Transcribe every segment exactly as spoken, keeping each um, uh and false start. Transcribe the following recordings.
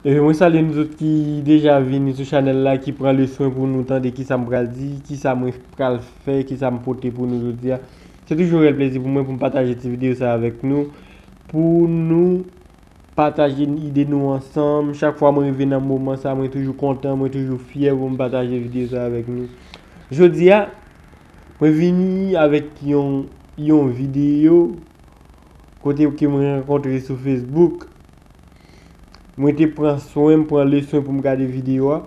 E mwen salye nou tout ki deja vini sou chanèl la, ki pran le swen pou nou tande kisa m pral di, kisa mwen pral fè, kisa m pote pou nou jodi a. Se toujou yon rèl plezi pou mwen pou m pataje ti videyo sa avèk nou, pou nou pataje ide nou ansanm. Chak fwa mwen rive nan moman sa, mwen toujou kontan, mwen toujou fyè pou m pataje videyo sa avèk nou. Jodi a, mwen vini avèk yon, yon videyo kote ke mwen rankontre sou Facebook. Mwen te pran swen m, pran le swen pou m gade videyo a.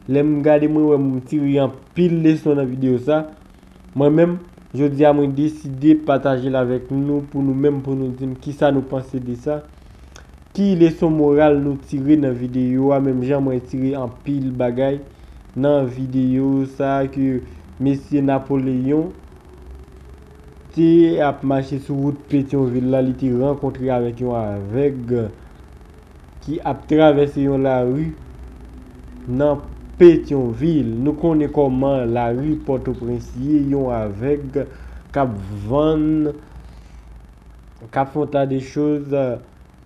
Lè m gade, mwen wè m tire anpil leson nan videyo sa. Mwen menm, jodi a mwen deside pataje l avèk nou, pou nou menm, pou nou di m kisa nou panse de sa. Ki leson moral nou tire nan videyo a, menm jan mwen tire anpil bagay nan videyo sa ke mesye Napoleyon te ap mache sou wout Petyonvil la, li te rankontre avèk yon avèg ki ap travèse yon lari nan Petyonvil. Nou konnen kòman lari Pòtoprens ye, yon avèg k ap vann, k ap fè yon ta de choz,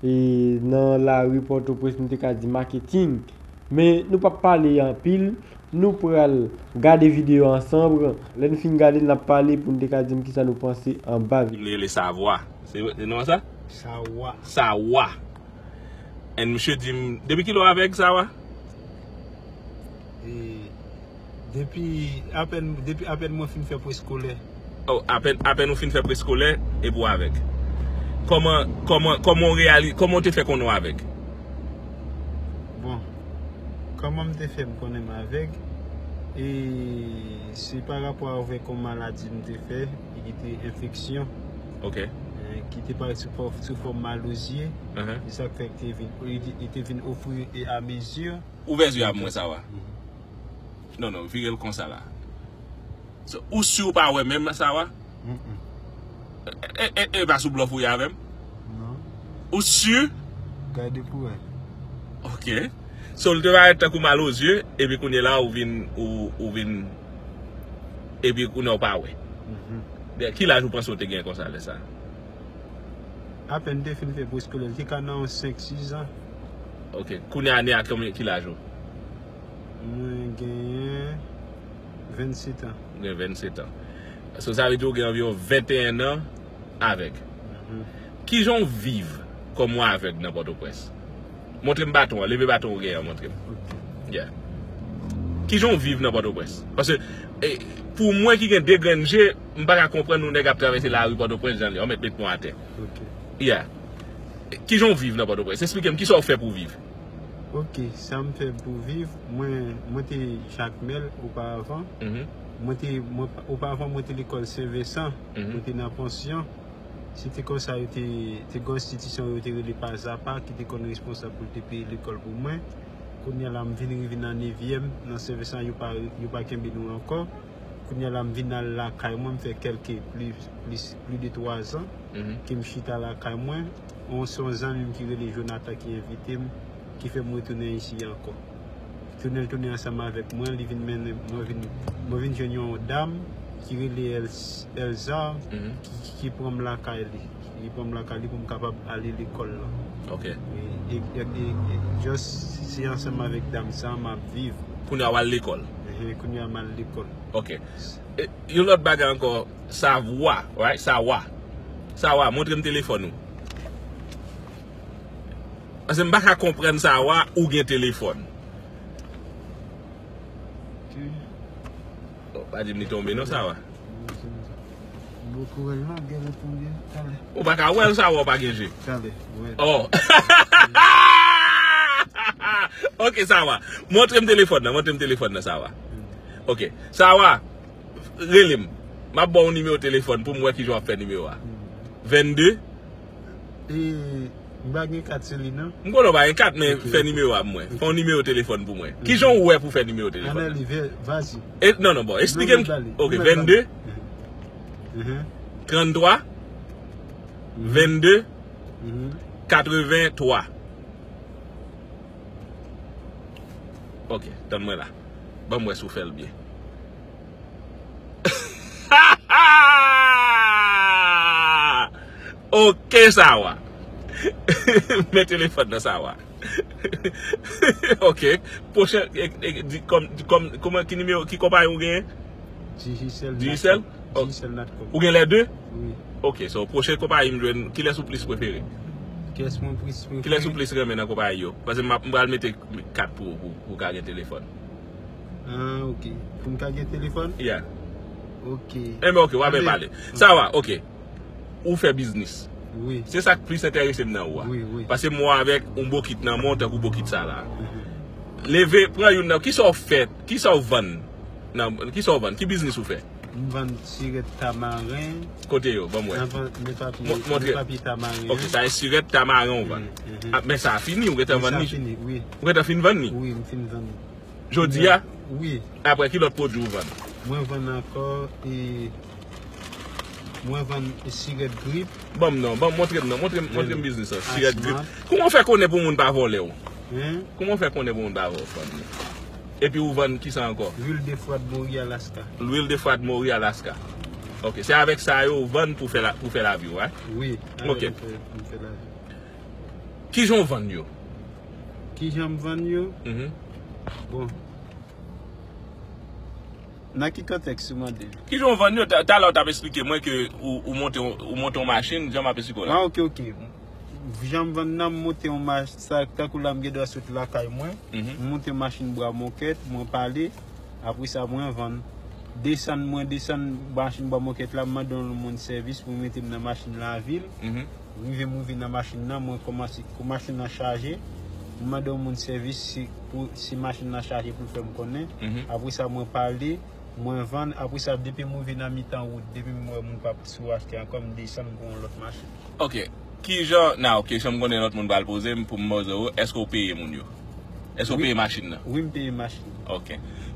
e nan lari Pòtoprens, nou te ka di maketing. Men nou p ap pale anpil, nou pral gade videyo ansanm. Lè n fin gade, n ap pale pou n te ka di m kisa nou panse anba videyo. Li rele Savwa. Se, se non sa? Sawa. Sawa. And misye di m, depi kilè w avèg, Sawa? E, depi apèn, depi apèn mwen fin fè preskolè. Oh, apèn, apèn ou fin fè preskolè, epi w avèg. Kòman, kòman, kòman w reyali-, kòman w te fè konnen w avèg? Bon, kòman m te fè m konnen m avèg? E se pa rapò avèk yon maladi m te fè, ki te enfeksyon. Ok. E, ki te parèt sou fò-, sou fòm malozye. Uh-huh. E sa k fè k te vin, li te, li te vin ofri e a mezi. Ouvè zye a pou mwen, Sawa. Mhm. Non, non, vire l konsa la. So, ou si ou pa wè menm, Sawa? Mm-mm. E, e, e, e pa sou blòf ou ye avè m? Non. Ou si? Gade pou wè. Ok. So, l te parèt tankou malozye, epi kounye la, ou vin, ou, ou vin, epi kounye a ou pa wè. Mhm. Ki laj ou panse ou te gen konsa lè sa? Apèn te fin fè preskolè, li te ka nan yon senk, sis zan. Ok. Kounye a, ane a, konbyen, ki laj ou? Mwen genyen vennsetan. Ou gen vennsetan. So, sa vle di ou gen anviwon venteyen an avèg. Mhm. Kijan w viv kòm yon avèg nan Pòtoprens? Montre m baton an, leve baton ou genyen an, montre m. Ok. Yeah. Kijan w viv nan Pòtoprens? Paske, e, pou mwen ki gen de grenn je, m pa ka konprann yon nèg ap travèse lari Pòtoprens jan li, yon mèt met mwen atè. Ok. Yeah. Kijan w viv nan Pòtoprens? Esplike m kisa w fè pou w viv. Ok, sa m fè pou viv, mwen, mwen te Jakmèl oparavan. Mhm. Mwen te, mwen, oparavan, mwen te lekòl Sen Vensan. Mhm. Mwen te nan pansyon. Se te konsa yo te, te gen yon enstitisyon yo te rele Pazapa ki te konn responsab pou l te peye lekòl pou mwen. Kounye a la, m vin rive nan nevyèm, nan Sen Vensan, yo pa, yo pa kenbe nou ankò. Kounye a la, m vin al lakay mwen, m fè kèlke plis, plis, plis de twa zan, mhm, ke m chita lakay mwen. On, se yon zanmi m ki rele Jonathan ki envite m, ki fè m retounen isi ankò. Tounen l tounen ansanm avèk mwen, li vin mennen, mwen vin, mwen vin jwenn yon dam ki rele El-, Elza, mhm, ki, ki, ki pran m lakay li. Li pran m lakay li pou m kapab ale lekòl la. Ok. E, e, e, e, e just se ansanm avèk dam sa m ap viv. Kounye a w al lekòl? Ehe, kounye a m al lekòl. Ok. E, yon lòt bagay ankò, Savwa, right? Sawa. Sawa, montre m telefòn ou. Paske m pa ka konprann Sawa, ou gen telefòn. Ok. Oh, pa di m li tonbe non, Sawa. Bon, kouraj non, gen reponn talè. Ou pa ka wè l, Sawa, ou pa gen je. Talè, wè. Oh. Ok, Sawa. Montre m telefòn nan, montre m telefòn nan, Sawa. Ok. Sawa, rele m. M ap ba w nimewo telefòn pou m wè kijan w ap fè nimewo a. Vennde. E, m pa gen kat sou li, non. M konnen w pa gen kat, men fè nimewo a pou mwen. Fè yon nimewo telefòn pou mwen. Kijan w wè pou fè nimewo telefòn nan? Ann ale, vè-, vas-y. E, non, non, bon, eksplike m. Ok, vennde, tranntwa, vennde, katrevenntwa. Ok, tann mwen la. Ban m wè si w fè l byen. Ok, Sawa. Men telefòn nan, Sawa. Ok. Pwochen, e, e, di, kòm, di, kòm, kòman, ki nimewo, ki konpayi ou genyen? Digicel. Digicel? Natcom. Oh. Digicel Natcom. Ou gen lè de? Wi. Ok, so pwochen konpayi m jwenn, kilès ou plis prefere? Kilès mwen plis prefere? Kilès ou plis renmen nan konpayi yo? Paske m ap, m pral mete kat pou, pou, pou w ka gen telefòn. Ah, ok. Pou m ka gen telefòn? Yeah. Ok. Enben, ok, w ap byen pale. Sa va, ok. Ou fè biznis. Wi. Se sa k plis enterese m nan ou a. Wi, wi. Paske m wè w avèk yon bokit nan men w, tankou bokit sa la. Mhm. Leve, pran youn nan. Kisa w fè? Kisa w vann? Nan, kisa w vann? Ki biznis ou fè? M vann sirèt tamaren. Kote yo? Ban m wè. Nan van-, men papye, men papye tamaren. Ok, sa e sirèt tamaren ou vann. Mhm, mhm. Ah, men sa fini, ou gentan vann li? Men sa fini, wi. Ou gentan fin vann li? Wi, m fin vann li. Jodi a? Wi. Apre, ki lòt pwodui ou vann? Mwen vann ankò, e, mwen vann sirèt grip. Ban m non, ban m, montre m non, montre m, montre m biznis lan. Sirèt grip. Asma. Kòman w fè konnen pou moun pa vòlè w? Hein? Kòman w fè konnen pou moun pa vòlè w, fanmi? Epi ou vann kisa ankò? Lwil de fwadmori Alaska. Lwil de fwadmori Alaska. Ok, se avèk sa yo ou vann pou fè la, pou fè lavi w, right? Wi, avèk yo m fè, m fè lavi. Kijan w vann yo? Kijan m vann yo? Mhm. Bon. Nan ki kontèks ou mande? Kijan w vann yo? Ta-, talè w t ap eksplike mwen ke ou, ou monte, ou monte yon machin, jan m ap eksplike w la. Ah, ok, ok. Jan m vann nan, m monte yon machin, sa, tankou la, m gen dwa sot lakay mwen. Mhm. M monte machin bwa mokèt, mwen pale. Apre sa, mwen vann. Desann, mwen desann machin bwa mokèt la, m mande yon moun sèvis pou mete m nan machin lavil. Mhm. Rive m rive nan machin nan, mwen kòmanse, kou machin nan chaje, m mande yon moun sèvis si, pou, si machin nan chaje pou l fè m konnen. Mhm. Apre sa, mwen pale, mwen vann. Apre sa, depi m rive nan mitan wout, depi m wè moun pa sou achte ankò, m desann, m pran yon lòt machin. Ok. Kijan, nan, ok, kesyon m konnen lòt moun pral poze m pou m poze w, èske w peye moun yo? Èske w peye machin nan? Wi, m peye machin nan. Ok.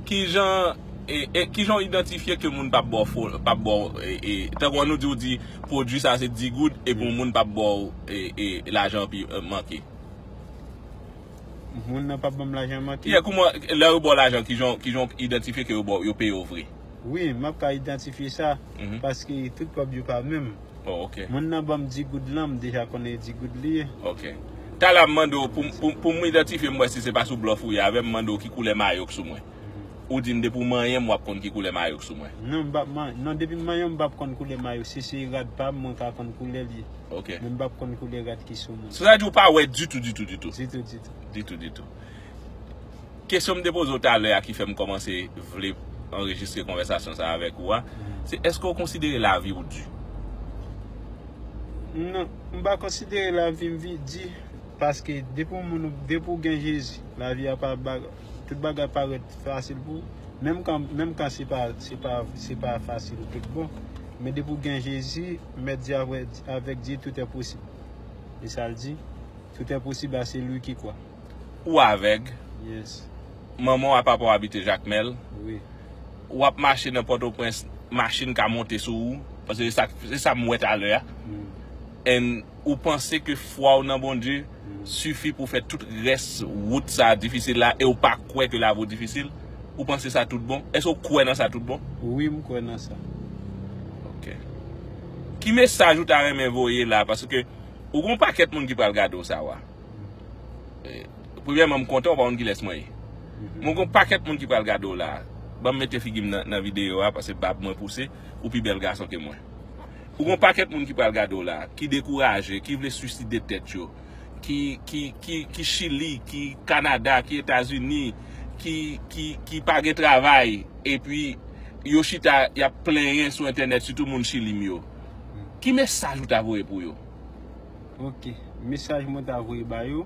Kijan, e, e, kijan w idantifye ke moun p ap ba w fo, p ap ba w, e, e, tankou an nou di w di pwodui sa se di goud, epi yon moun p ap ba w, e, e, lajan pi, e, manke? Moun nan p ap ban m lajan manke? Yeah, kouman, lè yo ba w lajan, kijan, kijan w idantifye ke yo ba w, yo peye w vre? Wi, m ap ka idantifye sa, mhm, paske tout kòb yo pa menm. Oh, ok. Moun nan ban m di goud lan, m deja konnen di goud li ye. Ok. Talè m mande w pou, pou, pou m idantifye m wè si se pa sou blòf ou ye avè m, m mande w ki koulè mayo k sou mwen. Ou di m depi w manyen m, w ap konn ki koulè mayo k sou mwen. Non, m p ap man-, non, depi m manyen w, m p ap konn koulè mayo. Si se rad pa m, mwen ka konn koulè li. Ok. Men m p ap konn koulè rad ki sou mwen. Sa vle di ou pa wè ditou, ditou, ditou? Ditou, ditou. Ditou, ditou. Kesyon m te poze w talè a ki fè m kòmanse vle anrejistre konvèsasyon sa a avèk ou a, se èske w konsidere lavi w di? Non, m pa konsidere lavi m vi-, di, paske depi yon moun, depi w gen Jezi, lavi a pa ba-, tout bagay parèt fasil pou ou. Menm kan, menm kan se pa, se pa, se pa fasil tout bon, men depi w gen Jezi, mèt di avè-, avèk Dye, tout est possible. E sa l di, tout est possible à celui qui croit. Ou avèg. Yes. Manman w a papa w abite Jakmèl. Wi. W ap mache nan Pòtoprens, machin ka monte sou ou. Paske se sa, se sa m wè talè a. Mm. And ou panse ke fwa w nan Bondye, mm, sifi pou fè tout rès wout sa difisil la, e w pa kwè ke lavi w difisil? Ou panse sa tout bon? Èske w kwè nan sa tout bon? Wi, m kwè nan sa. Ok. Ki mesaj ou ta renmen voye la? Paske ou gon pakèt moun ki pral gade w sa wa. Eh, premyèman, m kontan, ou pa konn kilès mwen ye. Mhm. Mwen gon pakèt moun ki pral gade w la. Ban m mete figi m nan, nan videyo a, paske bab mwen pouse, ou pi bèl gason ke mwen. Ou gon pakèt moun ki pral gade w la, ki dekouraje, ki vle swiside tèt yo, ki, ki, ki, ki Chili, ki Kanada, ki Etazini, ki, ki, ki pa gen travay, epi yo chita, y ap plenyen sou entènèt, sitou moun Chili m yo. Ki mesaj ou ta voye pou yo? Ok, mesaj mwen ta voye ba yo,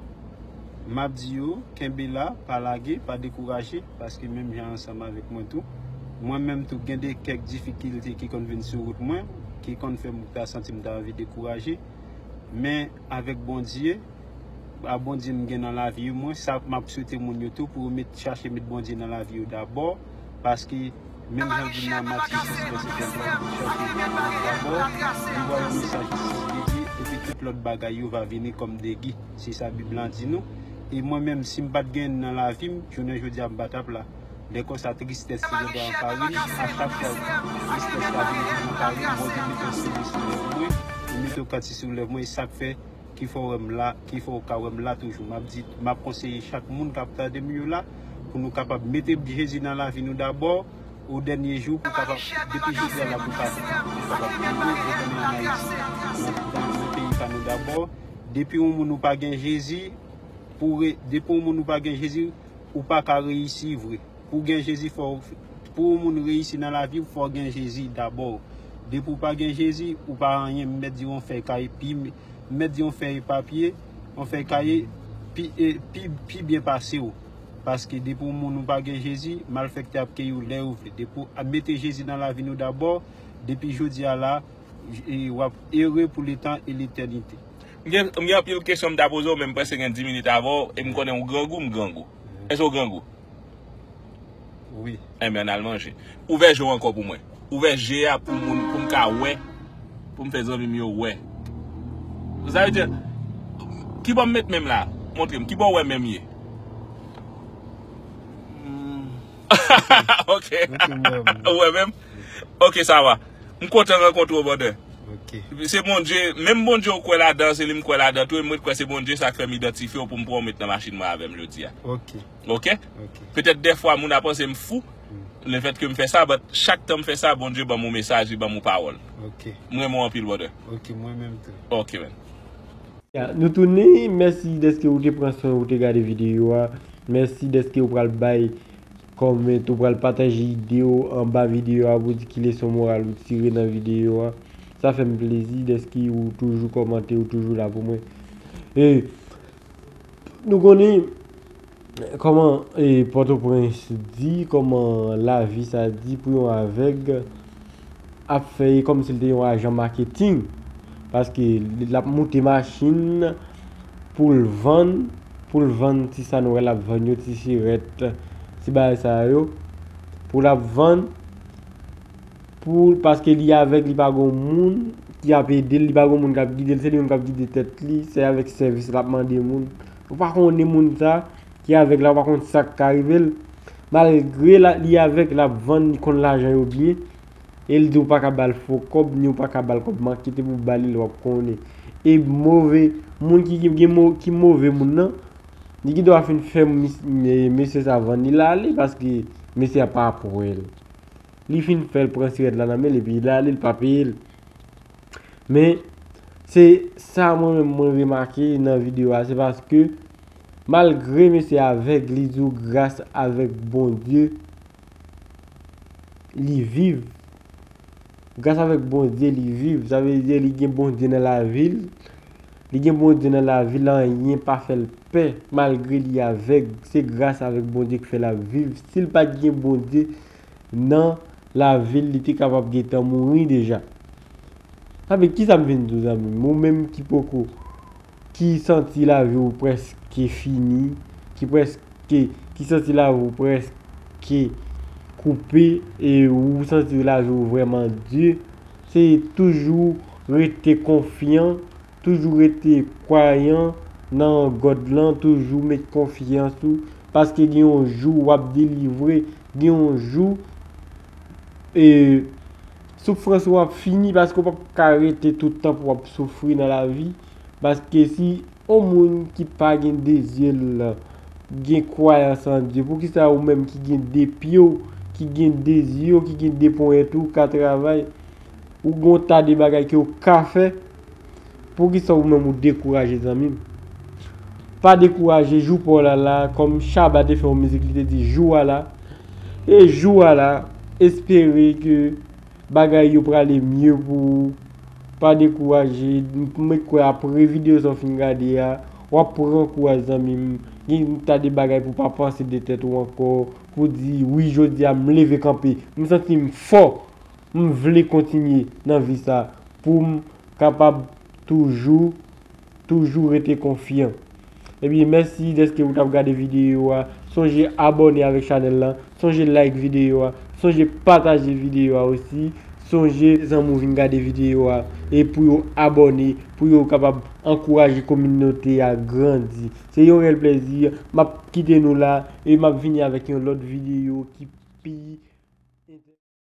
m ap di yo, kenbe la, pa lage, pa dekouraje, paske menm jan ansanm avèk mwen tou. Mwen menm tou, gen de kèk difikilte ki konn vin sou wout mwen, ki konn fè m ta santi m ta anvi dekouraje. Men, avèk Bondye, a Bondye m gen nan lavi mwen, sa m ap swete moun yo tou pou yo met, chache met Bondye nan lavi yo dabò, paske menm jan l di nan Matye sis vèsè trant la, pou chache Bondye dabò, li va yon mesaj jistis de Dye, epi tout lòt bagay yo va vini kòm degi. Se sa Bib lan di nou. E mwen menm, si m pa t gen nan lavi m, jounen jodi a m pa t ap la. Lè konsa, tristès te gen dwa anpare m, a chak fwa tristès la vin anpare m, Bondye mete yon seri sou lèv mwen, li mete yon kanti sou lèv mwen, e sa k fè ki fè w wè m la, ki fè w ka wè m la toujou. M ap di, m ap konseye chak moun k ap tande m yo la, pou nou kapab mete Jezi nan lavi nou dabò, o dènye jou, pou kapab, depi jodi a la, pou kapab, pou kapab ere, retounen ann Ayiti, nan, nan, nan peyi pa nou dabò. Depi yon moun ou pa gen Jezi, pou re-, depi yon moun ou pa gen Jezi, ou pa ka reyisi vre. Pou w gen Jezi, fò w, pou yon moun reyisi nan lavi w, fò w gen Jezi dabò. Depi w pa gen Jezi, ou pa anyen. M mèt di w yon fèy kay pi, m mèt di w yon fèy papye, yon fèy kaye, pi, e, pi, pi byen pase w. Paske depi yon moun ou pa gen Jezi, malfektè ap keyi w lè yo vle. Depi w ap mete Jezi nan lavi nou dabò, depi jodi a la, e, w ap ere pou letan e letènite. M gen, m gen anpil kesyon m ta poze w, men m prèske gen dis minit avè w, e m konnen w grangou, m grangou. Èske w grangou? Wi. Enben, ann al manje. Ouvè je w ankò pou mwen. Ouvè je a pou moun, pou m ka wè, pou m fè zanmi m yo wè. Sa vle di, ki bò m met men m la? Montre m, ki bò w wè men m ye? Hmm. Ok. Ok, m wè men m. Ou wè men m? Ok, sa va. M kontan rankontre w, brother. Ok. Se Bondye, menm Bondye ou kwè ladan, se li m kwè ladan tou, e m ret kwè se Bondye sa k fè m idantifye w pou m pran w met nan machin mwen avè m jodi a. Ok. Ok? Ok. Petèt dèfwa moun ap panse m fou, hmm, lefètke m fè sa, but chak tan m fè sa, Bondye ban m yon mesaj, li ban m yon pawòl. Ok. M renmen w anpil, brother. Ok, mwen menm tou. Ok, man. Ya, nou tounen, mèsi dèske ou te pran swen ou te gade videyo a. Mèsi dèske ou pral bay kòmante, ou pral pataje ide w anba videyo a pou di ki leson moral ou tire nan videyo a. Sa fè m plezi dèske ou toujou kòmante, ou toujou la pou mwen. E nou konnen kòman, e, Pòtoprens di, kòman lavi sa di pou yon avèg ap fè e kòmsi l te yon ajan maketing. Paske l ap moute machin pou l vann, pou l vann ti sa nou wè l ap vann yo, ti sirèt, ti bagay sa yo, pou l ap vann, pou, paske li avèg, li pa gon moun ki ap ede l, li pa gon moun k ap gide l, se li menm k ap gide tèt li, se avèk sèvis l ap mande moun. Ou pa konnen moun sa ki avèg la, ou pa konn sa k ka rive l. Malgre la, li avèg, l ap vann, li konn lajan yo byen, e l di w pa ka ba l fo kòb, ni w pa ka ba l kòb manke, te pou ba li l, w ap konnen. E move, moun ki gen, gen mo-, ki move moun nan, li gen dwa fin fè mis-, me-, mesye sa vann li l ale, paske mesye a pa ap wè l. Li fin fè l pran sirèt la nan men l, epi l ale, l pa peye l. Men, se sa mwen menm mwen remake nan videyo a, se paske malgre mesye avèg, li di w gras avèk Bondye, li viv. Gras avèk Bondye, li viv. Sa vle di li gen Bondye nan lavi l. Li gen Bondye nan lavi l, anyen pa fè l pè, malgre li avèg. Se gras avèk Bondye k fè l ap viv. Si l pa t gen Bondye nan lavi l, li te kapab gentan mouri deja. Sa vle, kisa m vin di w, zanmi m? Ou menm ki poko, ki santi lavi w prèske fini, ki prèske, ki santi lavi w prèske koupe, e ou santi lavi w vrèman di, se toujou rete konfyan, toujou rete kwayan nan God lan, toujou met konfyans ou, paske gen yon jou w ap delivre, gen yon jou, e, soufrans ou ap fini, paske w p ap ka rete tout tan pou w ap soufri nan lavi, paske si yon moun ki pa gen dezi l gen kwayans an Dye, poukisa ou menm ki gen de pye w, ki gen de zye w, ki gen de ponyèt ou, ka travay, ou gen yon ta de bagay ke w ka fè, poukisa ou menm ou dekouraje, zanmi m? Pa dekouraje, jou pa w la la, kòm Shabba te fè yon mizik, li te di, jou a la. E jou a la, espere ke bagay yo prale mye pou ou. Pa dekouraje, m kwè apre videyo sa w fin gade a, w ap pran kouraj, zanmi m. Gen yon ta de bagay pou w pa panse de tèt ou ankò, pou w di, wi, jodi a, m leve kanpe, m santi m fò. M vle kontinye nan vi sa pou m kapab toujou, toujou rete konfyan. Ebyen, mèsi dèske ou t ap gade videyo a. Sonje abòne avèk chanèl lan. Sonje like videyo a. Sonje pataje videyo a osi. Sonje zanmi w vin gade videyo a. E pou yo abòne, pou yo kapab ankouraje kominote a grandi. Se yon reyèl plezi. M ap kite nou la e m ap vini avèk yon lòt videyo ki pi